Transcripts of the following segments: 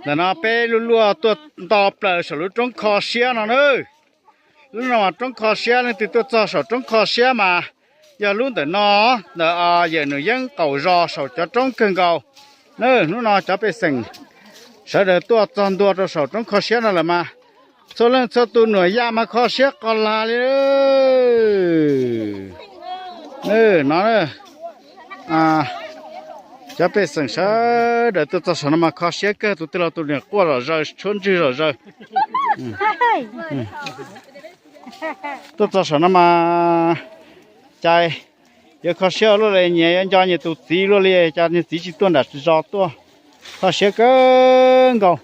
Ntawm no peb luaj luaj tuaj nto plaws saum lub roob kho siab no na. Lub no mas roob kho siab, leej twg tuaj txog saum roob kho siab mas yog lub ntawm no, ntawm yawm Num Yeeb qaum zos saum cov roob kawg nkaus na. Hnub no cov pej xeem sawv daws tuaj txog ntua rau saum roob kho siab no lawm mas txhua leej txhua tus nuam yaj mas kho siab qos lag li. No cov pej xeem sawv daws tuaj txog saum no mas kho siab kawg, tus twg los tus niam quaj zom zaws tshuab ntswg zom zaws. Tuaj txog saum no mas cas yuav kho siab luaj li, nyias yuav nco nyias tus txiv luaj li, cas niag txiv tsis tuaj nram zos tuaj, kho siab kawg nkaus.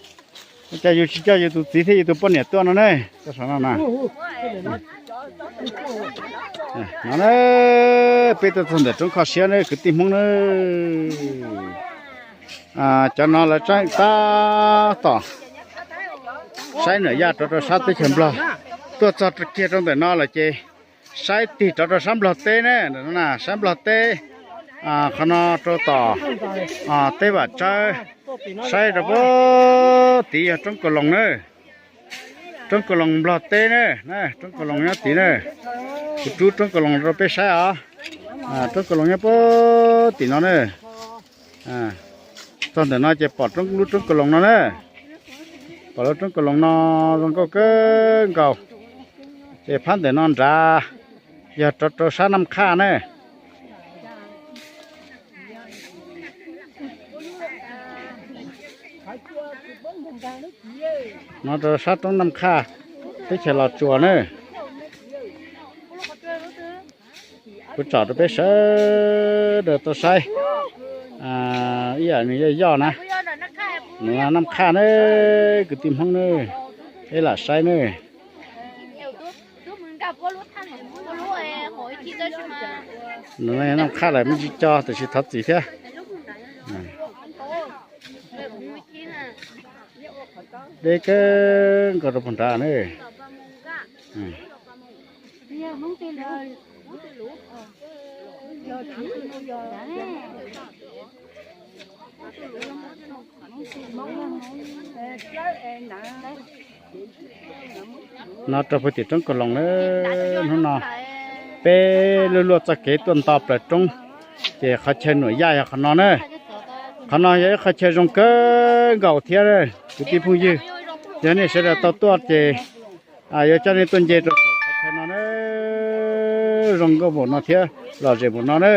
Cas yus tsis coj yus tus txiv thiab yus tus poj niam tuaj no ne? Tuaj saum no na. No peb tuaj txog ntawm roob kho siab ne kwv tij Hmoob na. Cov no lawv tseem tab tom saib nuam yaj rov rau sab teb chaws Nplog. Tuaj txog kiag rau ntawm no lawm ces saib tig rov rau sab Nplog teb ne, sab Nplog teb, qhov no rau tom teb Vam Tsawb, saib rau puag tid yog roob Kaus Loos na. Roob Kaus Loos Nplog teb na, roob Kaus Loos nyob tid na. Kuv rub roob Kaus Loos rau peb saib os. Roob Kaus Loos nyob puag tim no na. Txog ntawm no ces pom lub roob Kaus Loos no na. Pom lub roob Kaus Loos no zoo nkauj kawg nkaus. Ces phab ntawm no nrad yog rov rau sab Naj Qhaj na. No rau sab roob Naj Qhaj, teb chaws Los Tsuas na. Kuv tsom rau peb sawv daws tau saib ib yam nws yoj yoj na. Nws Naj Qhaj na, kwv tij Hmoob na, peb lam saib na. Nws Naj Qhaj lawm me ntsis co tiam sis thov txim thiab. Deb kawg nkaus rau puag nrad na. No rau puag tim roob Kaus Loos na. Hnub no peb luaj luaj txoj kev tuaj nto plaws roob, ces qhov chaw nuam yaj yog qhov no na. Qhov no yog ib qhov chaw zoo kawg nkaus thiab kwv tij phooj ywg. Yog nej sawv daws tau tuaj ces yuav coj nej tuaj nce rau saum qhov chaw no na. Zoo nkauj npaum no thiab lom zem npaum no na.